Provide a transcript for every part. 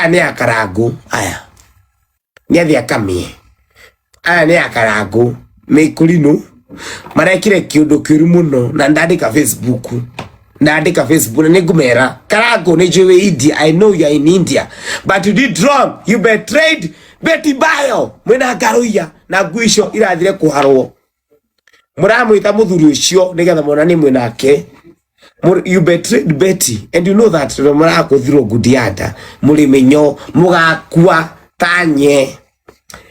Aya nĩ akarangũ aya nĩ athiĩ akamĩe. Aya nĩ akarangũ mĩkũrinũ marekire kĩũndũ kĩũru mũno na ndandĩka Facebook, ndandĩka Facebook na nĩngũmera karangũ nĩ njũĩ wĩ India, I know you are in India but you did wrong, you betrayed Betty Bayo. Mwĩna ngarũiya na ngui icio irathire kũharwo, mũramwĩta mũthuri ũcio nĩgetha monanie mwĩnake. You betrayed Betty and you know that tondũ mũrakũthirwo ngundi ya nda, mũrĩ mĩnyo, mũgakua ta nye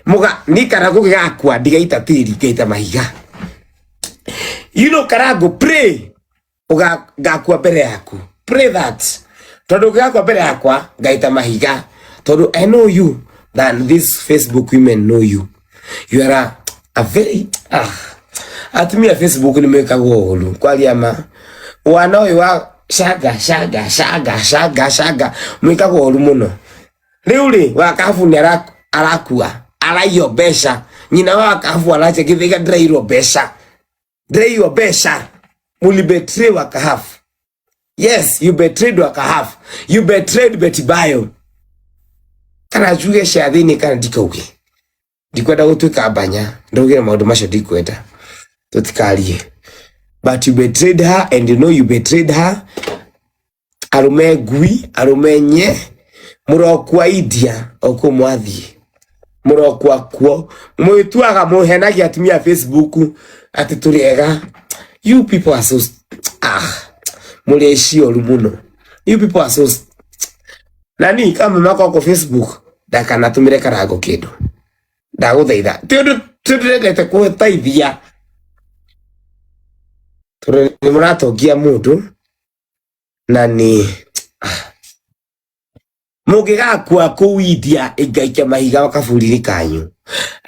muga ni Karangu gĩgakua, ndigaita tĩri, ngaita mahiga. You know Karangu, pray uga ngakua mbere yaku, pray that tondũ ũngĩgakua mbere yakwa ngaita mahiga, tondũ I know you than these Facebook women know you. You are a very ah, atumia Facebook nĩ mekagwo ũru kwaria ma wana ũyũ wa canga canga canga canga canga, mwĩkagwo ũru mũno. Rĩu rĩ wakabu nĩ arakua, araiywo mbeca, nyina wa wakabu arache gĩthĩga, ndĩrairwo mbeca, ndĩraiywo mbeca. Mũli betray Wakahafu. Yes, you betrayed Wakahafu, you betrayed Betty Bayo. Kana njuge cia thĩinĩ kana ndikauge, ndikwenda gũtuĩka mbanya ndaugire maũndũ macio, ndikwenda tũtikarie, but you betrayed her and you know you betrayed her. Arũme ngui, arũme nye, mũrokua India o kũu mwathiĩ, mũrokua kuo. Mwĩtuaga mũhenagia atumia a Facebook atĩ tũrĩ ega. You people are so ah, mũrĩ aici oru mũno. You people are so nani kama mako ko Facebook ndakanatũmĩre Karango kĩndũ, ndagũthaitha, ti ũndũ ti ũndũ ndendete kũteithia, tondũ nĩ mũratongia mũndũ na nĩ mũngĩgakua kũu India ingaikia mahiga kaburi-inĩ kanyu.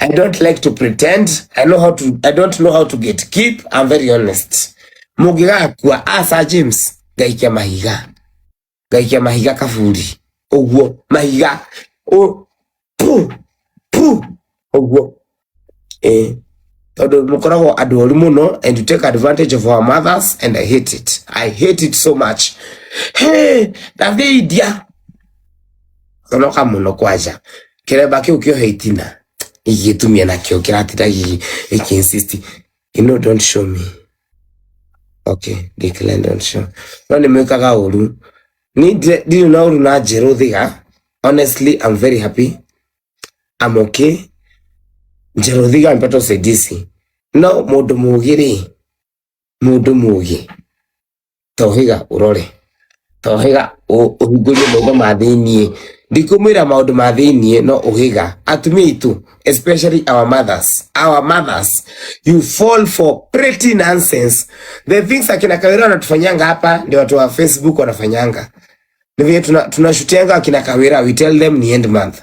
I don't like to pretend. I know how to, I don't know how to get keep. I'm very honest. Mũngĩgakua Asa James ngaikia mahiga, ngaikia mahiga kaburi ũguo, mahiga ũ pu pu ũguo, eh, tondũ mũkoragwo andũ oru mũno and you take advantage of our mothers and I hate it. I hate it so much. Hey, ndathiĩ India thonoka mũno kwanja kĩremba kĩu kĩohe itina igĩtumia nakĩo kĩratinda gĩkĩ insist, you know, don't show me. Okay, decline, don't show. No nĩ mwĩkaga ũru. Ni ndirĩ na ũru na Njerũ Thiga. Honestly, I'm very happy, I'm okay. Njerũ Thiga amepata usaidizi, no mũndũ mũgĩ rĩ, mũndũ mũgĩ tohiga ũrore, tohiga ũhingũrie maitho ma thĩiniĩ. Ndikũmwĩra maũndũ ma thĩiniĩ, no ũhiga atumia aitũ, especially our mothers, our mothers, you fall for pretty nonsense. The things akina Kawira wanatufanyanga hapa ndio watu wa Facebook wanafanyanga. Ni vile tunashutianga akina Kawira, we tell them ni end month,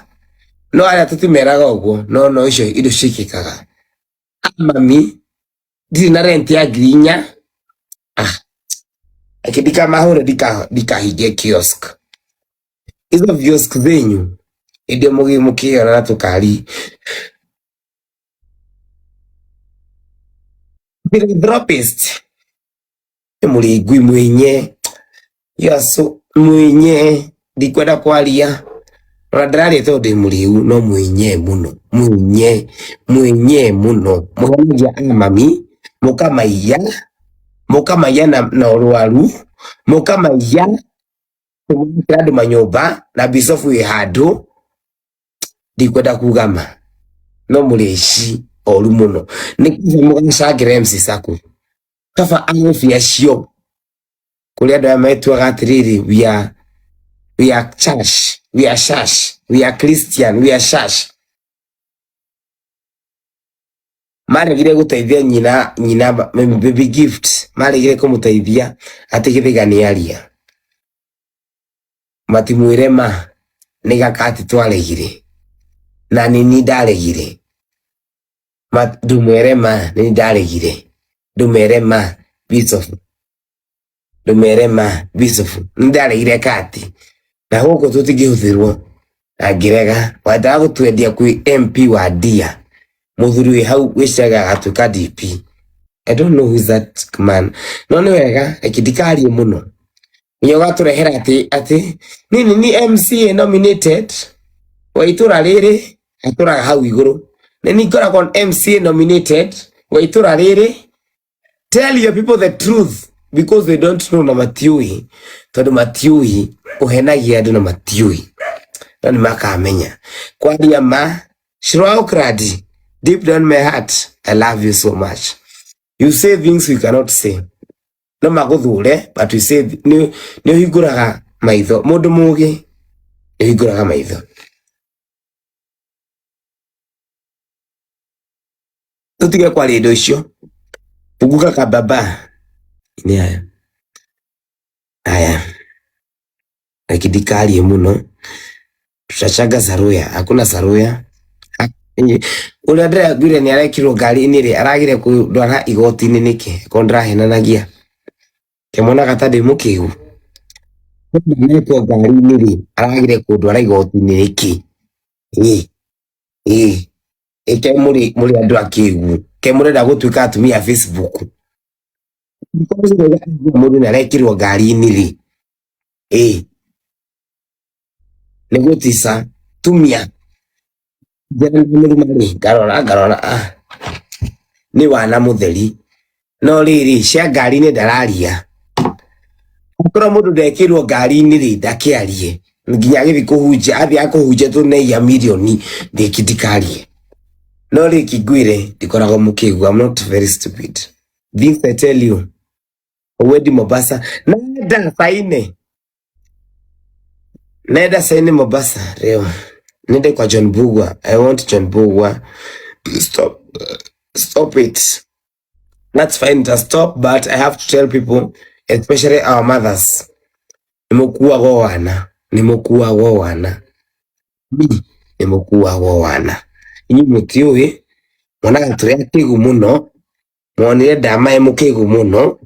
no arĩa tũtimeraga ũguo, no no icio indo ciĩkĩkaga. Mami ndirĩ na rent ya 4,000. Ah, ake ndikamahũre, ndikahinge kiosk, hizo kiosk zenyu ndio mũkĩona na tũkari. Philanthropist nĩ mũrĩ ngui mwenye, you are so mwenye. Ndikwenda kwaria ona ndĩraria tondũ ndĩ mũrĩu, no mwenye mũno, mwenye mwenye mũno. Mũhenagia a mami, mũkamaiya, mũkamaiya na ũrwaru, mũkamaiya kũmwakĩra andũ manyũmba na bicobu wĩ handũ. Ndikwenda kuga ma, no mũrĩ aici oru mũno. Nĩ kaba mũgacangĩra MC Sacco, kaba arobi acio kũrĩ andũ aya metuaga atĩrĩrĩ, we are church, we are church, we are Christian, we are church. Maregire gũteithia nyina Baby Gift, maregire kũmũteithia atĩ Gĩthĩga nĩ aria, matimwĩre ma nĩ gakati twaregire na nini ndaregire. Ndũmwĩre ma nĩ ndaregire, ndũmere ma bishop, ndũmere ma bishop nĩ ndaregire kati na gũkũ tũtingĩhũthĩrwo na ngĩrega. Wendaga gũtwendia kwĩ MP wa Ndia, mũthuri wĩ hau wĩciraga agatuĩka DP. I don't know who is that man, no nĩ wega, reke ndikarie mũno. Nginya ũgatũrehera atĩ atĩ nini ni MCA nominated wa itũra rĩrĩ atũraga hau igũrũ nĩ ni ngoragwo MCA nominated wa itũra rĩrĩ. Tell your people the truth because they don't know na matiũĩ, tondũ matiũĩ ũhenagia andũ na matiũĩ, no nĩ makamenya kwaria ma. Shirwa Okradi, deep down my heart I love you so much. You say things we cannot say. No magũthure, but we say nĩ ũhingũraga maitho mũndũ mũgĩ, nĩ ũhingũraga maitho. Tũtige kwaria indo icio. Punguka kababa nĩ aya aya, reke ndikarie mũno. Tutachanga saruya, hakuna saruya. Ũrĩa ndĩraiguire nĩ arekirwo ngari-inĩ rĩ, aragire kũndwara igoti-inĩ nĩkĩ korwo ndĩrahenanagia? Kĩmonaga ta ndĩ mũkĩgu. Ndanekwo ngari-inĩ rĩ, aragire kũndwara igoti-inĩ nĩkĩ? Ĩ ĩ ĩke mũrĩ mũrĩ andũ akĩgu, ke mũrenda gũtuĩka atumia a Facebook. Mũndũ nĩ arekirwo ngari-inĩ rĩ, ĩ nĩ gũtica tumia njĩra mũruma rĩ, ngarora ngarora, ah, nĩ wana mũtheri. No rĩrĩ cia ngari-inĩ ndararia. Akorwo mũndũ ndekĩrwo ngari-inĩ rĩ, ndakĩarie nginya agĩthiĩ kũhunjia, athiĩ akũhunjia tũneia mirioni ndĩki ndikarie. No rĩki ngwĩre ndikoragwo mũkĩgu, I'm not very stupid. Things I tell you, wendi Mombasa nenda saine, nenda saine Mombasa leo, nende kwa John Bugwa. I want John Bugwa. Stop, stop it. That's fine to stop, but I have to tell people, especially our mothers, nĩmũkuagwo wana, nĩmũkuagwo wana, nĩmũkuagwo wana. Inyuĩ mũtiũĩ, mwonaga tũrĩ akĩgu mũno, mwonire ndamaĩ mũkĩgu mũno.